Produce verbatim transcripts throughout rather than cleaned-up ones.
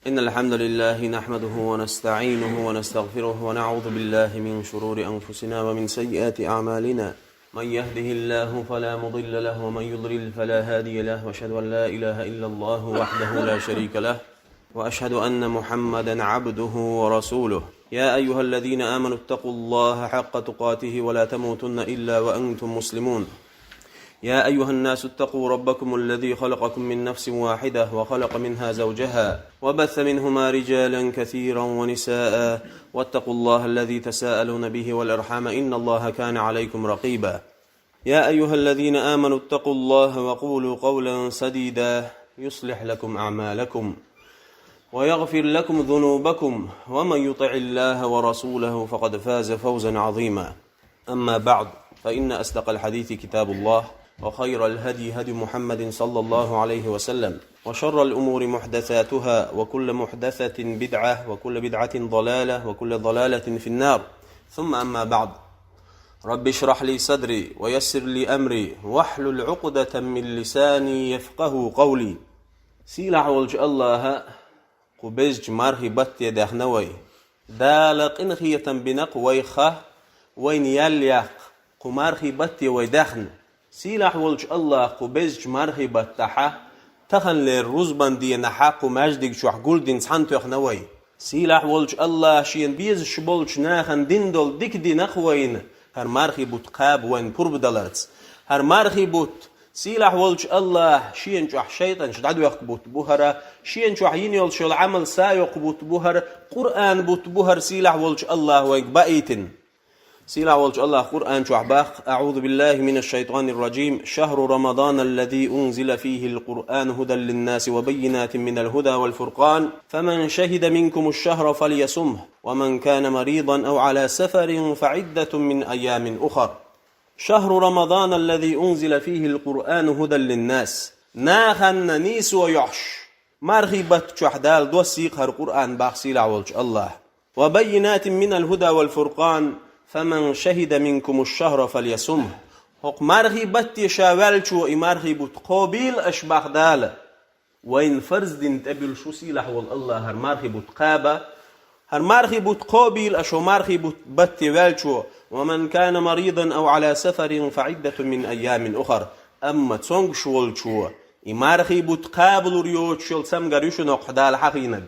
إن الحمد لله نحمده ونستعينه ونستغفره ونعوذ بالله من شرور أنفسنا ومن سيئات أعمالنا. من يهده الله فلا مضل له ومن يضلل فلا هادي له، وأشهد أن لا إله إلا الله وحده لا شريك له، وأشهد أن محمدا عبده ورسوله. يا أيها الذين آمنوا اتقوا الله حق تقاته ولا تموتن إلا وأنتم مسلمون. يا أيها الناس اتقوا ربكم الذي خلقكم من نفس واحدة وخلق منها زوجها وبث منهما رجالا كثيرا ونساء، واتقوا الله الذي تساءلون به والأرحام إن الله كان عليكم رقيبا. يا أيها الذين آمنوا اتقوا الله وقولوا قولا سديدا يصلح لكم أعمالكم ويغفر لكم ذنوبكم ومن يطع الله ورسوله فقد فاز فوزا عظيما. أما بعد، فإن أصدق الحديث كتاب الله، وخير الهدي هدي محمد صلى الله عليه وسلم، وشر الأمور محدثاتها، وكل محدثة بدعة، وكل بدعة ضلالة، وكل ضلالة في النار. ثم أما بعد، رب اشرح لي صدري ويسر لي أمري واحلل عقدة من لساني يفقه قولي. Сийлахь волчу Аллаха кху безачу мархи батте даьхна вай. Дала къинхетам бина кху вайха, вайна ял яккха, кху мархи батте вай даьхна. Сийлахь волчу Аллаха кху безачу мархи баттахьа, таханлера рузбан денахьа кху маьждиг чохь гулдина цхьаьна тоьхна вай. Сийлахь волчу Аллаха шена безаш болчу нахана дина долу дика дина кху вайна, хӀара мархи бутт кхаба вайна пурба даларца. ХӀара мархи бутт Сийлахь волчу Аллаха шена чохь шайтӀанаш дӀадоьхку бутт бу хӀара, шена чохь йина йолуш йолу Ӏамал са йоккху бутт бу хӀара, Къуръан бутт бу хӀара сийлахь волчу Аллаха вайга баийтина. Сийлахь волчу Аллаха Къуръан чохь баккха: أعوذ بالله من الشيطان الرجيم. شهر رمضان الذي أنزل فيه القرآن هدى للناس وبينات من الهدى والفرقان، فمن شهد منكم الشهر فليصمه، ومن كان مريضا أو على سفر فعدة من أيام أخر. شهر رمضان الذي أنزل فيه القرآن هدى للناس. Нахана нийсо йохьуш, мархи батта чохь Дала доссийкхара Къуръан баккха сийлахь волчу Аллаха. وبينات من الهدى والفرقان، فمن شهد منكم الشهر فليصمه. ХӀокху мархи батте ша ваьллачо и мархи бутт кхобийла аша баккха Дала. Вайна фарз дина тӀебуьллуш ву сийлахь волу Аллаха хӀара мархи бутт кхаба. ХӀара мархи бутт кхобийла аша хӀокху мархи бутт батте ваьллачо: ومن كان مريضا أو على سفر فعدة من أيام أخر. Амма цомгуш волчо и мархи бутт кхабалур йоцуш йолу цамгар ю шуна хӀокху Дала хьахийнарг.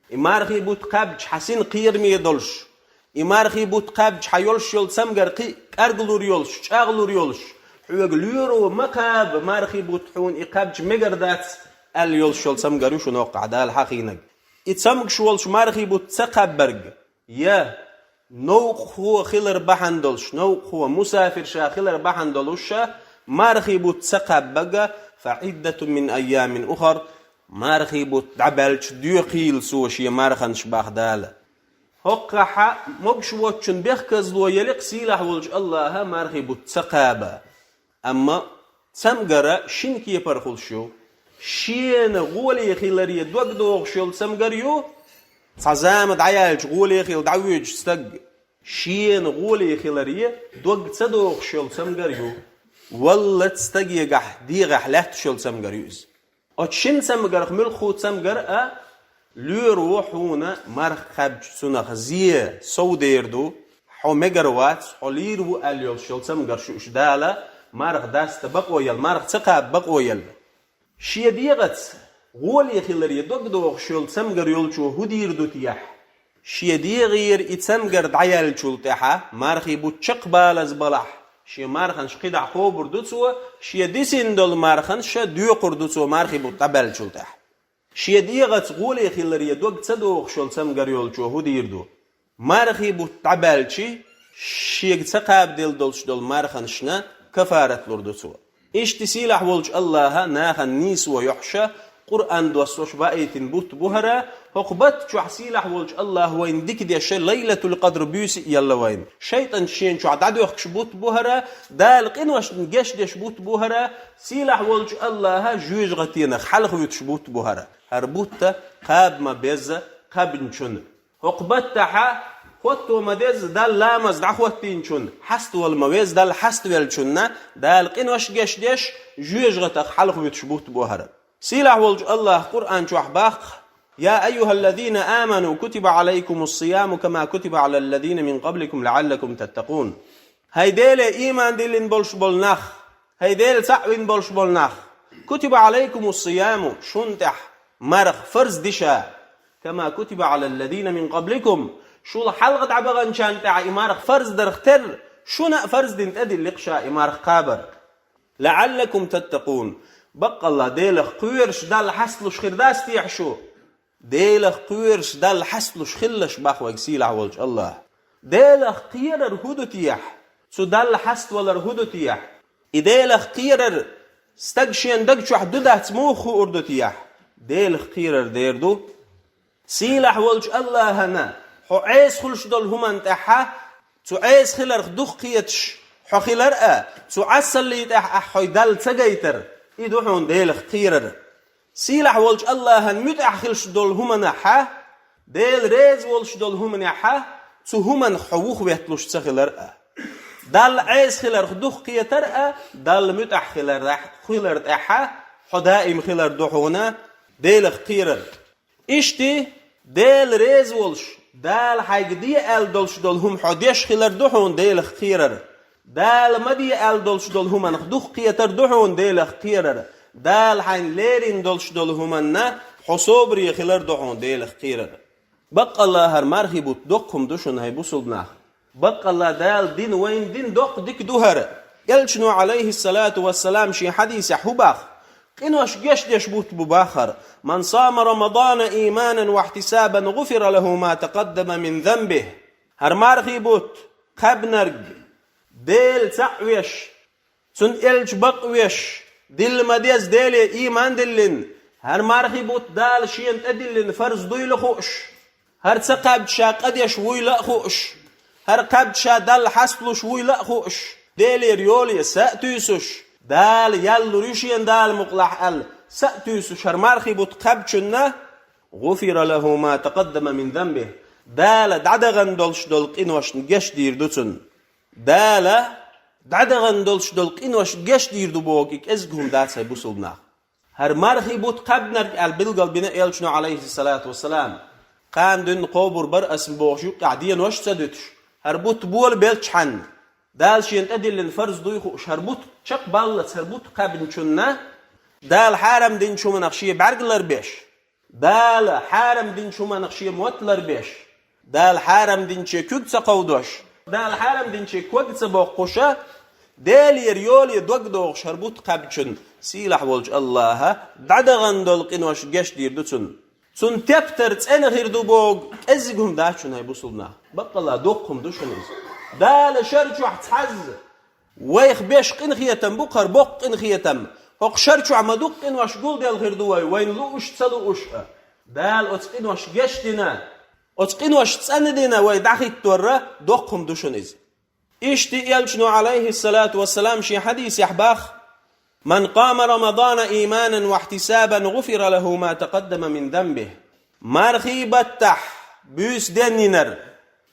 И мархи бутт кхаьбча хьан син кхераме долуш, и мархи бутт кхаьбча хьан йолуш йолу цамгар кхин а кӀарглур йолуш, чӀагӀлур йолуш, хьоьга лоьро ма кхаба мархи бутт хьуна и кхаьбча мегар дац аьлла йолуш йолу цамгар ю шуна хӀокхахь Дала хьахийнарг. И цамгаш волуш мархи бутт ца кхаббарг, я новкъахо хилар бахьана долуш, новкъахо мусафир ша хилар бахьана долуш ша мархи бутт ца кхаббага, فعدة من أيام أخر, мархи бутт дӀабаьлча доькхийла цо шен марханаш баккха Дала. ХӀокхахьа могуш воцчун бехказло еликъ сийлахь волчу Аллаха мархи бутт ца кхаба. Амма цамгара шина кепара хуьлуш ю. Шена гӀоле хиларе дог дохуш йолу цамгар ю, цхьа зама дӀаяьлча гӀоле хила дӀавоьдуш стаг. Шена гӀоле хиларе дог ца дохуш йолу цамгар ю. Валлац стагегахь дегӀахь лаьтташ йолу цамгар ю иза. Оцу шина цамгарх муьлхха цамгар а лоьро хьуна марха кхаьбча цунах зе сов дер ду, хьо мегар вац, хьо лийр ву аьлла йолуш йолу цамгар шу уьш Дала марха даста бакъо елла, марха ца кхаба бакъо елла. Шен дегӀаца гӀоле хиларе дог дохуш йолу цамгар йолчо хӀун дийр ду техьа? Шен дегӀера и цамгар дӀаяьллачул тӀаьхьа мархи бутт чекхбалаза балахь, шен марханаш кхидӀа кхобур ду цо, шен дисина долу марханаш ша доькхур ду цо мархи бутт дӀабаьллачул тӀаьхьа. Шен дегӀаца гӀоле хиларе дог ца дохуш йолу цамгар йолчо хӀун дийр ду? Мархи бутт дӀабаьлчи, шега ца кхабаделла долуш долу марханашна кафарат лур ду цо. Иштта сийлахь волчу Аллаха нахана нийсо йохьуша, Къуръан доссош баийтина бутт бу хӀара, хӀокху батта чохь сийлахь волчу Аллаха вайна дика деша, Лайлатул-Къадр буьйса а елла вайна. ШайтӀанаш шена чохь дӀадоьхкуш бутт бу хӀара, Дала къиношна гечдеш бутт бу хӀара, сийлахь волчу Аллаха жоьжахатенах хьалхавуьтуш бутт бу хӀара. ХӀара бутта кхаба ма безза кхаьбначунна. ХӀокху баттахьа хӀотто ма дезза Далла ламаз дӀахӀоттийначунна, хьаставала ма везза Далла хьаставеллачунна, Дала къинош гечдеш, жоьжахатах хьалхавуьтуш бутт бу хӀара. Сийлахь волчу Аллаха Къуръан чохь баккха: يا أيها الذين آمنوا كتب عليكم الصيام كما كتب على الذين من قبلكم لعلكم تتقون. ХӀай Деле ийман диллина болуш болу нах, хӀай Дела цхьаъ вина болуш болу нах, كتب عليكم الصيام, шуна тӀехь марха фарз ди ша, كما كتب على الذين من قبلكم, шул хьалха дӀабаханчарна тӀехь и марха фарз дарх терра, шуна а фарз дина тӀедиллира ша и марха кхабар. لعلكم تتقون. Баккъалла Делах кхоьруш Далла хьасталуш хир дац техьа шу? Делах кхоьруш Далла хьасталуш хилалаш боху вайга сийлахь волчу АллахӀа. Делах кхерар хӀун ду техьа? Цу Далла хьаставалар хӀун ду техьа? И Делах кхерар стаг шен даг чохь ду дац муха хуур ду техьа? Делах кхерар дер ду. Сийлахь волчу АллахӀана хьо Ӏеса хуьлуш долу хӀуманна тӀехьа, цу Ӏеса хиларх дукха кхеташ хьо хилар а, цу Ӏасаллий тӀехь ахь хьо Далла ца гайтар, и ду хьуна Делах кхерар. Сийлахь волчу АллахӀан муьтӀахь хилуш долу хӀуманахьа, Дела реза волуш долу хӀуманехьа, цу хӀуманах хьо вухаветталуш ца хилар а. Далла Ӏеса хиларх дукха кхетар а, Далла муьтӀахь хилар, хилар тӀехьа хьо даим хилар ду хьуна Делах кхерар. Иштта, Дела реза волуш, Дала хьайга де аьлла долуш долу хӀума хьо деш хилар ду хьуна Делах кхерар. Дала ма де аьлла долуш долу хӀуманах дукха кхетар ду хьуна Делах кхерар. Дала хьайна лерина долуш долу хӀуманна хьо собаре хилар ду хьуна Делах кхерар. Баккъалла хӀара мархий бутт доккха хӀума ду шуна, хӀай бусулба нах. Баккъалла Дала дина вайна дина доккха дика ду хӀара. Элчано, Ӏалайхиссалату вассалам, шен хьадисехь хӀун боху? Къинош гечдеш бутт бу боху хӀара: من صام رمضان إيمانا واحتسابا غفر له ما تقدم من ذنبه. ХӀара мархий бутт кхаьбнарг, Дела цхьаъ веш, Цунна элча бакъ веш, дилла ма-дезза Деле ийман диллина, хӀара мархий бутт Дала шена тӀедиллина фарз дуйла а хууш, хӀара ца кхаьбча ша къа деш вуйла а хууш, хӀара кхаьбча ша Далла хьасталуш вуйла а хууш, Делера йоле са а туьйсуш, Дала ял лур ю шена Дала мукъалахь аьлла, са а туьйсуш хӀара мархий бутт кхаьбчунна, غفر له ما تقدم من ذنبه, Дала дӀадахана долуш долу къиношна гечдийр ду цунна. Дала дӀадахана долуш долу къинош гечдийр ду боху и кӀезиг хӀума дац, хӀай бусулба нах. ХӀара мархий бутт кхаьбнарг аьлла билгал бина элчано, Ӏалайхиссалату вассалам. Кхана дуьйна кхобур бара ас бохуш юккъехь денош а ца дуьтуш, хӀара бутт бола белчхьанна, Дала шена тӀедиллина фарз дуй хууш, хӀара бутт чекхбаллалц хӀара бутт кхаьбначунна, Дала хьарам динчу хӀуманах шен бӀаьрг ларбеш, Дала хьарам динчу хӀуманах шен мотт ларбеш, Дала хьарам динче куьг ца кховдош, Дала хьарам динче ког ца боккхуша, Делера йоле дог дохуш хӀара бутт кхаьбначунна сийлахь волчу АллахӀа дӀадахана долу къинош гечдийр ду цунна. Цунна тептар цӀена хир ду боху кӀезиг хӀума дац шуна, хӀай бусулба нах. Баккъалла доккха хӀума ду шуна иза. Дала шар чохь цхьазза вайх беш къинхетам бу-кх хӀара, боккха къинхетам. ХӀокху шар чохь ма дукха къинош гулделла хир ду вай, вайна лууш а, ца лууш а. Дала оцу къинош гечдина, оцу къинош цӀандина вай дӀахӀиттор а доккха хӀума ду шуна иза. Иштта элчано, Ӏалайхиссалату вассалам, шен хьадисехь боху: من قام رمضان إيمانا واحتسابا غفر له ما تقدم من ذنبه. Мархий баттахь буьйса денйинарг,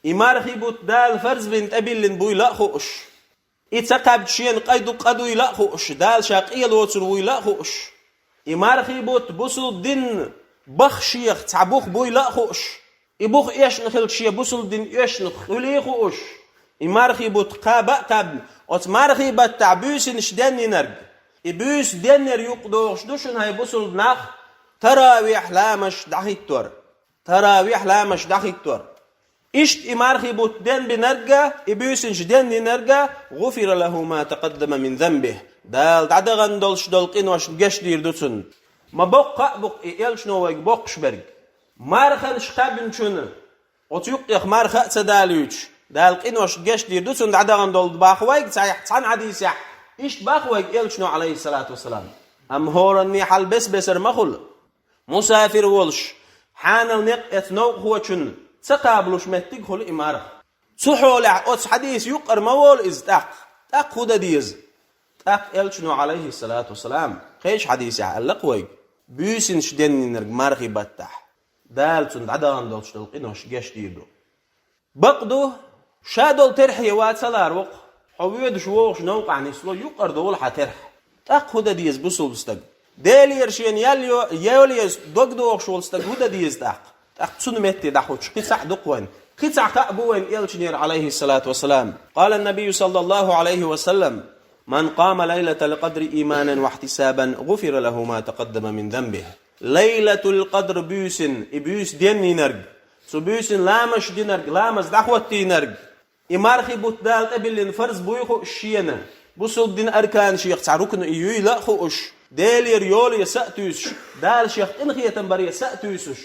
и мархий бутт Дала фарз бина тӀебиллина буйла а хууш, и ца кхаьбча шена къа ду-, къа дуйла а хууш, Дала ша къе лоцур вуйла а хууш, и мархий бутт бусулба динан бахшех цхьа бух буйла а хууш, и бух эшна хилча шен бусулба динан эшна хуьлий а хууш, и мархий бутт кхаба а кхаьбна, оцу мархий баттахь буьйсанаш денйинарг, и буьйса денйинарг юкъа догӀуш ду шуна, хӀай бусулба нах, таравихь ламазаш дӀахӀиттор. Таравихь ламазаш дӀахӀиттор. Иштта и мархий бутт денбинарг а, и буьйсанаш денйинарг а, غفر له ما تقدم من ذنبه. Дала дӀадахана долуш долу къиношна гечдийр ду цунна. Ма боккха а бу-кх и элчано вайга боккхуш берг. Марханаш кхаьбначунна, оцу юккъех марха а ца далуьйтуш, Дала къиношна гечдийр ду цунна дӀадахана долу боху вайга цхьа-, цхьана хьадисехь. Иштта боху вайга элчано, Ӏалайхиссалату вассалам. Амма хӀораннийн хьал бес-бесара ма хуьлу. Мусафир волуш, хьанал некъ эца новкъахочунна ца кхабалуш меттиг хуьлу и марха. Цу хьолехь оцу хьадиса юккъара ма волу иза тӀаккха. ТӀаккха хӀун дан деза? ТӀаккха элчано, Ӏалайхиссалату вассалам, кхечу хьадисехь аьлла-кх вайга: буьйсанаш денйинарг мархий баттахь, Дала цунна дӀадахана долуш долу къинош гечдийр ду. Бакъ ду, ша долу терхье ван ца ларо-кх, хьо воьдуш вогӀуш новкъахь нисло, юккъара довла хьан терхье. ТӀаккха хӀун дан деза бусулба стага? Делера шена ял йо-, йолаеза догдохуш волу стаг хӀун дан деза тӀаккха? ТӀаккха цунна метте дӀахӀуттуш кхин цхьаъ ду-кх вайн. Кхин цхьаъ хаьа бу вайн элчанера, Ӏалайхиссалату вассалам. Къала ннабийю саллаллаху Ӏалайхи ва саллам: «Ман къама лайлатал къадри иманан ва ихьтисабан, гӀуфира лаху ма такъаддама мин занбихӀ». Лайлатул къадр буьйсина, и буьйса денйинарг, цу буьйсина ламазаш динарг, ламаз дӀахӀоттийнарг, и мархий бутт Дала тӀебиллина фарз буй хууш шена, бусалба дин арканашех цхьа рукну и юйла а хууш, Делера йолаеза а туьйсуш, Дала шех къинхетам баре а туьйсуш,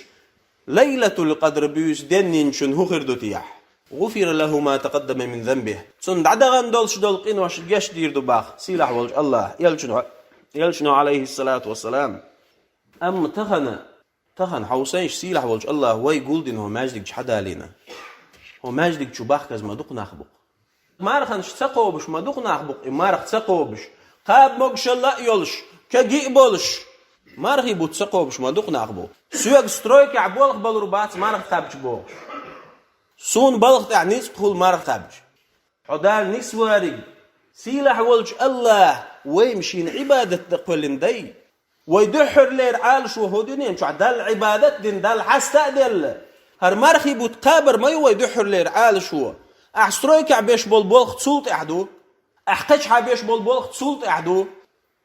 Лайлатул къадр буьйса денйинчун хӀун хир ду техьа? «ГӀуфира лаху ма такъаддама мин занбихӀ». Цунна дӀадахана долуш долу къинош гечдийр ду боху сийлахь волчу АллахӀа, элчано, элчано, Ӏалайхиссалату вассалам. Амма тахана, тахана хьовсийша, сийлахь волчу АллахӀа вай гулдина хӀокху маьждиг чу хьадалийна. ХӀокху маьждиг чу бахказа ма дукха нах бу-кх. Марханаш ца кхобуш ма дукха нах бу-кх, и марха ца кхобуш. Кхаба могушалла а йолуш, кегий а болуш. Мархий бутт ца кхобуш ма дукха нах бу. Соьга стройкехь болх балур бац марха кхаьбча бохуш. Суна балха тӀехь ницкъ хуьлу марха кхаьбча. Хьо Дала нисвариг, сийлахь волчу АллахӀа вай-м шена Ӏибадат дан кхоьллина дай. Вай дуьххьарлера Ӏалашо хӀокху дуьнен чохь Далла Ӏибадат а дина, Далла хьаста а делла, хӀара мархий бутт кхабар ма ю вай дуьххьарлера Ӏалашо. Ахь стройкехь беш болу болх цул тӀаьхьа ду. Ахь кхечахьа беш болу болх цул тӀаьхьа ду.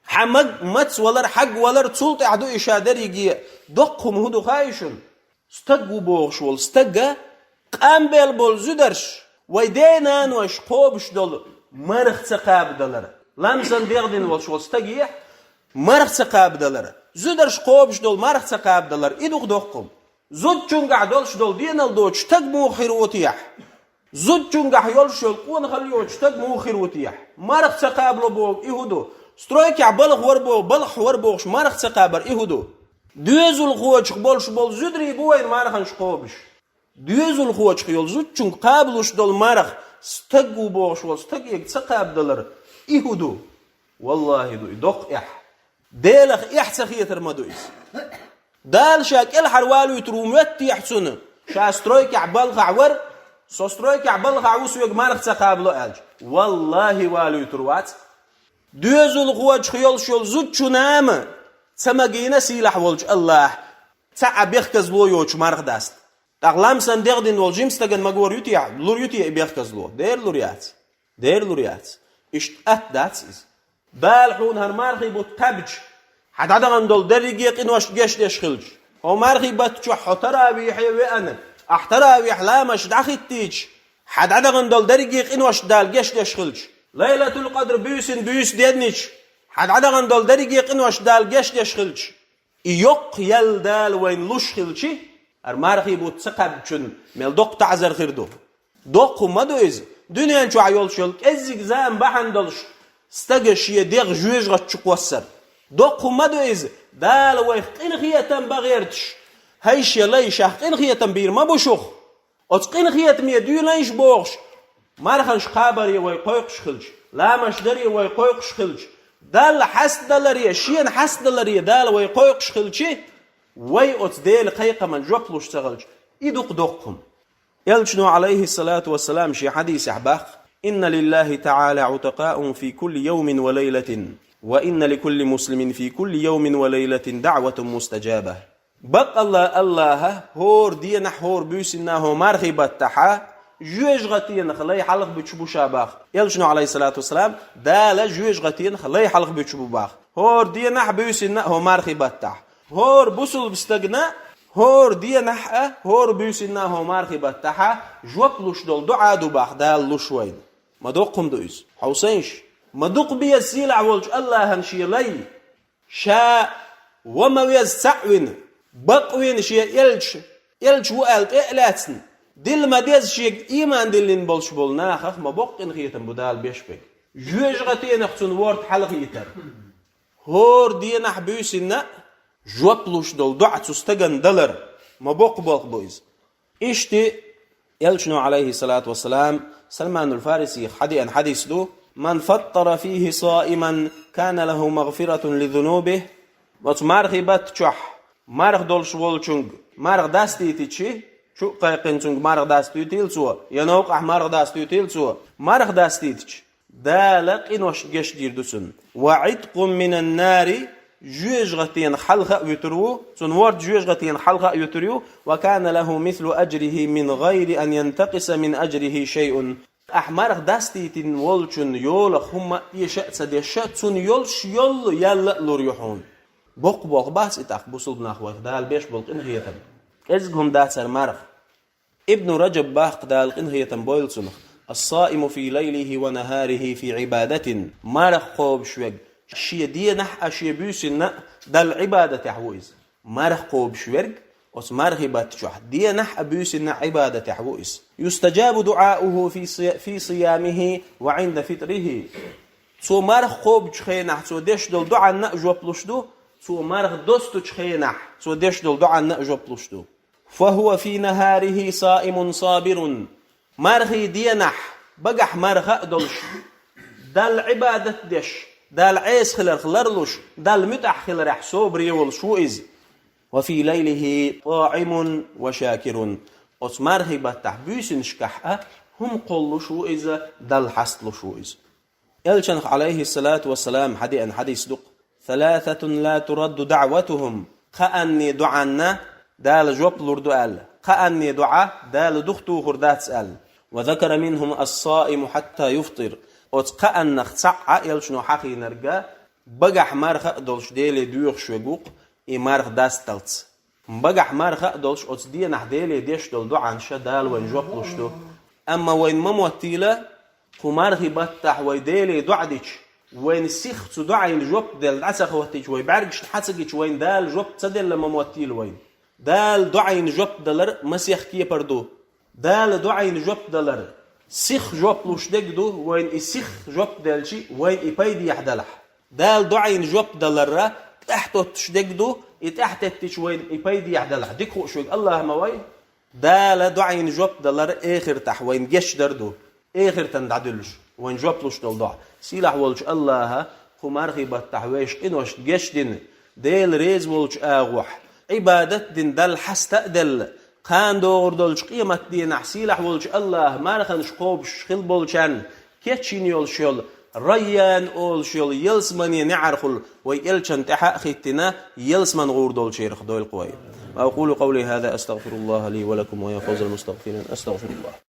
Хьан маг-, мацвалар, хьагвалар цул тӀаьхьа ду и ша дерриге. Доккха хӀума хӀун ду хаий шуна? Стаг ву бохуш волу стага къамбел болу зударш, вай ден-наноша кхобуш долу марха ца кхабадалар. Ламсан дегӀ дина волуш волу стаге марха ца кхабадалар. Зударш кхобуш долу марха ца кхабадалар. И ду-кх доккха хӀума. Зудчуьнгахь долуш долу денал доцу стаг муха хир ву техьа? Зудчуьнгахь йолуш йолу къонахалла йоцу стаг муха хир ву техьа? Марха ца кхабало боху и хӀун ду? Стройкехь балха вара боху, балхахь вара бохуш марха ца кхабар и хӀун ду? Доьзалхочух болуш болу зударий бу вайна марханаш кхобуш. Доьзалхочух йолу зудчуьнга кхабалуш долу марха стаг ву бохуш волу стаге ца кхабадалар и хӀун ду? Валлахи, ду и доккха эхь. Делах эхь ца хетар ма ду иза. Дала ша кӀелхьара валуьйтур ву моьттехьа цунна, ша стройкехь балхахь вара, со стройкехь балхахь ву, соьга марха ца кхабало аьлча. Валлахи, валуьйтур вац. Доьзалхочух йолуш йолу зудчун нама ца магийна сийлахь волчу АллахӀа цхьа а бехказло йоцуш марха даста. ТӀаккха ламсан дегӀ дина волу жима стагана магор ю техьа, лур ю техьа и бехказло? Дера лур яц. Дера лур яц. Иштта атта дац иза. Дала хьуна хӀара мархий бутт кхаьбча, хьан дӀадахана долу дерриге къиношна гечдеш хилча, хӀокху мархий батта чохь хьо таравихье веана, ахь таравихь ламазаш дӀахӀиттийча, хьан дӀадахана долу дерриге къиношна Дала гечдеш хилча, Лайлатул Къадр буьйсина буьйса денйича, хьан дӀадахана долу дерриге къиношна Дала гечдеш хилча, и йоккха ял Дала вайна луш хилча, хӀара мархий бутт ца кхаьбначун мел доккха таӀзар хир ду. Доккха хӀума ма ду иза. Дуьнен чохь йолуш йолу кӀеззиг зама бахьана долуш стага шен дегӀ жоьжахати чу кхоссар. Доккха хӀума ма ду иза. Дала вайх къинхетам бан гӀерташ, хӀай шен лай, шех къинхетам бийр ма бу шух. Оцу къинхетаме дуьйлайша бохуш, марханаш кхабаре вай кхойкхуш хилча, ламазаш даре вай кхойкхуш хилча, Далла хьастадаларе, шена хьастадаларе Дала вай кхойкхуш хилча, вай оцу Делан кхайкхаман жоп луш ца хилча, и ду-кх доккха хӀума. Элчано, Ӏалайхиссалату вассалам, шен хьадисехь боху: «Инна лиллахи таӀала Ӏутакъаун фи кулли йовмин ва лайлатин, ва инна ли кулли муслимин фи кулли йовмин ва лайлатин даӀватун мустаджаба». Баккъалла АллахӀа хӀора денахь, хӀора буьйсанна, хӀо мархий баттахьа жоьжахатенах лай хьалха буьтуш бу ша боху. Элчано, Ӏалайхиссалату вассалам, Дала жоьжахатенах лай хьалха буьтуш бу боху. ХӀора денахь, буьйсанна а, хӀо мархий баттахь. ХӀора бусулба стагана, хӀора денахь а, хӀора буьйсанна а, хӀо мархий баттахьа жоп луш долу дуӀа ду боху Дала луш вайна. Ма доккха хӀума ду иза. Хьовсийша, ма дукха беза сийлахь волчу АллахӀан шен лай. Ша ва ма веза цхьаъ вина, бакъ вина шен элча, элча ву аьлла тӀе а лаьцна, дилла ма деза шега ийман диллина болуш болу нахах ма боккха къинхетам бу Дала беш берг. Жоьжахатенах цунна ворта хьалхийтар. ХӀора денахь, буьйсанна а жоп луш долу дуӀа цу стагана далар ма боккха болх бу иза. Иштта, Элчано, Ӏалайхиссалату вассалам, Салманул Фарисиха хьадеана хьадис ду: «Ман фаттара фихи саиман, кана лаху магфиратун ли зунубихи». Оцу мархий батта чохь марха долуш волчунга марха дастийтичи, чу а кхайкхина цунга марха дастуьйтийла цо, я новкъахь марха дастуьйтийла цо, марха дастийтичи, Дала къиношна гечдийр ду цунна. «Ва Ӏиткъун минан нари», жоьжахатенах хьалха а вуьтур ву, цуьнан ворда жоьжахатенах хьалха а вуьтур ю, «وكان له مثل أجره من غير أن ينتقص من أجره شيء». Ахь марха дастийтина волчун йолах хӀумма а эша а ца деш, цунна йолуш йолу ял а лур ю хьуна. Боккха болх бац и тӀаккха, бусулба нах, вайх Дала беш болу къинхетам. КӀезиг хӀума дац хӀара марха. Ибн Раджаб боху, Дала къинхетам бойла цунах: «الصائم في ليله ونهاره في عبادة». Марха кхобуш верг шен денахь а, шен буьйсанна а Далла Ӏибадатехь ву иза. Марха кхобуш верг оцу мархи баттачохь денахь а, буьйсанна а Ӏибадатехь ву иза. «يستجاب دعاؤه في صي-، في صيامه وعند فطره». Цо марха кхобучу хенахь цо деш долу доӀанна а жоп луш ду, цо марха достучу хенахь цо деш долу доӀанна а жоп луш ду. «فهو في نهاره صائم صابر». Мархи денахь, багахь марха а долуш, Далла Ӏибадат деш, Далла Ӏеса хиларх ларлуш, Далла муьтӀахь хиларехь собаре волуш ву иза. «وفي ليله طاعم وشاكر». Оцу мархи баттахь буьйсанашкахь а хӀума кхоллуш ву иза, Далла хьасталуш ву иза. Элчанах, Ӏалайхиссалату вассалам, хьадеана хьадис ду-кх: «ثلاثة لا ترد دعوتهم». Кхаанне доӀанна Дала жоп лур ду аьлла, кхаанне доӀа Дала духатухур дац аьлла. «وذكر منهم الصائم حتى يفطر». Оцу кхааннах цхьаъ а, элчано хьахийнарг а, багахь марха а долуш Деле доьхуш верг ву-кх, и марха дасталц. Багахь марха а долуш оцу денахь Деле деш долу доӀанна ша Дала вайна жоп луш ду. Амма вайна ма моттийла, кху мархи баттахь вай Деле доӀа дича, вайна сиха цу доӀина жоп делла дӀа ца хӀоттийча, вай бӀаьргашна хьа ца гича, вайна Дала жоп ца делла ма моттийла вайна. Дала доӀина жоп далар масех кепара ду. Дала доӀина жоп далар сиха жоп луш дерг ду, вайна и сиха жоп делчи, вайна и пайдехь далахь. Дала доӀина жоп даларра тӀаьхьатоттуш дерг ду, и тӀаьхьатеттича вайна и пайдехь далахь. Дика хууш верг АллахӀ ма вай. Дала доӀина жоп далар эхартахь вайна гечдар ду, эхартан дӀадуьллуш, вайна жоп луш долу доӀа. Сийлахь волчу АллахӀа кху мархи баттахь вешан къиношна гечдина, Дела реза волчу агӀохь Ӏибадат дина, Далла хьаста а делла, кхана догӀур долчу къематденахь сийлахь волчу АллахӀа марханаш кхобуш хила болчарна кечйина йолуш йолу Райян олуш йолу ялсамане неӀархула вай элчан тӀаьхьа а хӀиттина, ялсаман гӀур долчарах дойла-кх вай. وأقول قولي هذا أستغفر الله لي ولكم ويا فوز المستغفرين. أستغفر الله.